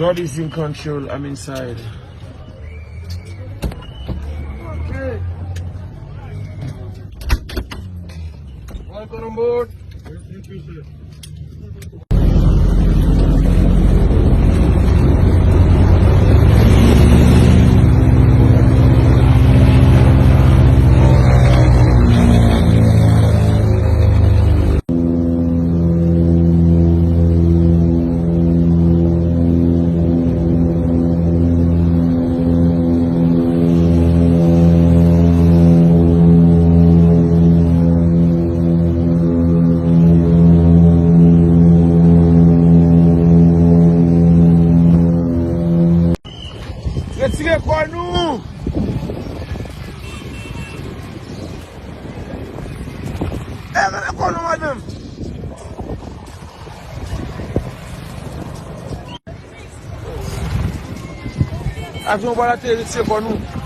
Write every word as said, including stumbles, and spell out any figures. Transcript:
God is in control. I'm inside. Welcome on board. Retire kò nou! E, gade kò nou, madanm! Avyon pa la te retire kò nou.